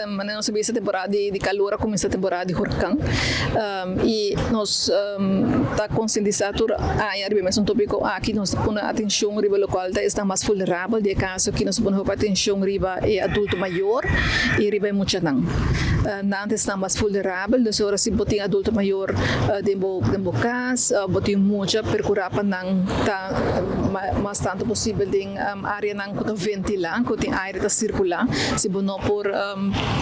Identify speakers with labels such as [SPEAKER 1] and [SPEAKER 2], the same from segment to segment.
[SPEAKER 1] Manera nos a bisa, temporada di calor a cuminsa, temporada di horcan, y nos ta concientisa tur aña riba mesun topico aki. Nos ta pone atencion riba locual ta esnan mas vulnerabel. Den e caso aki nos ta pone hopi atencion riba e adulto mayor y riba e muchanan. Nan ta esnan mas vulnerabel, dus ora si bo tin adulto mayor den bo cas, bo tin mucha, percura pa nan ta mas tanto posibel den areanan cu ta ventila, cu tin aire ta circula. Si bo no por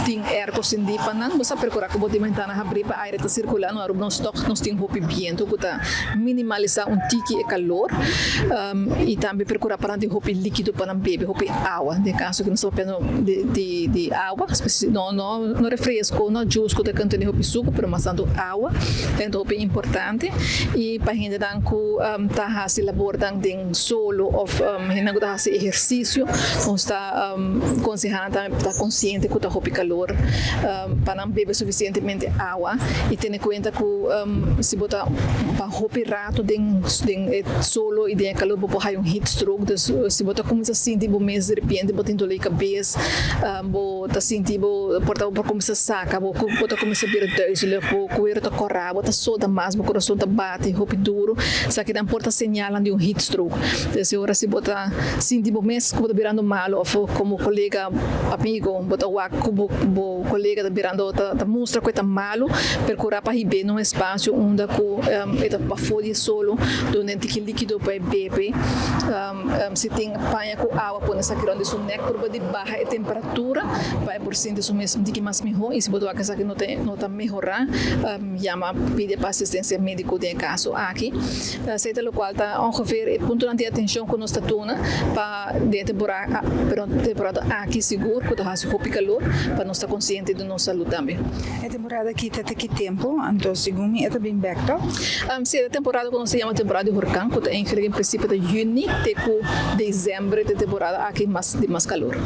[SPEAKER 1] tin airco sindi pa nan, bo sa percura cu bo tin ventana habri pa aire ta circula. No Aruba nos toch nos tin hopi biento cu ta minimalisa un tiki e calor, y tambe percura pa nan tin hopi likido pa nan bebe, hopi awa. Den caso cu nos ta papiando di awa, no refresco, no juice cu ta contene hopi suco, pero mas tanto awa ta hopi importante. Y pa hendenan cu ta haci labornan den solo of hendenan cu ta haci ehercicio, nos ta conseha tambe pa ta consciente cu ta hopi calor, pa nan bebe suficientemente awa y tene cuenta cu si bo ta pa hopi rato den e solo y den e calor, bo por haya un heat stroke. Dus si bo ta cuminsa sinti bo mes de repente bo tin dolor di cabes, bo ta sinti bo por ta bo por cuminsa saca, bo ta cuminsa bira duizelig, bo cuero ta cora, bo ta soda mas, bo corazon ta bati hopi duro, esakinan por ta señalnan di un heat stroke. Dus ora si bo ta sinti bo mes cu bo ta birando malo of como colega, amigo, bo ta wak cu bo colega ta birando, ta mustra cu e ta malo, percura pa hibe na un espacio unda cu e ta pafo di e solo, donde tin ki likido pa e bebe. Si tin paña cu awa, pone esaki rond di su nek, purba di baha e temperatura pa e por sinti su mes un tiki mas miho, y si bo ta wak esaki no ta mehora, yama, pidi pa asistencia medico den e caso aki. Esey ta locual ta ongeveer e puntonan di atencion cu nos ta duna pa den temporada, pero temporada aki sigur cu ta haci hopi calor, pa nos ta consciente di nos salud tambe.
[SPEAKER 2] E temporada aki ta te ki tempo? Anto, segun mi, e ta bin back, toch?
[SPEAKER 1] Si, e temporada cu nos ta yama temporada di horcan, cu ta eigenlijk in principio ta juni te cu december, e temporada aki mas di mas calor.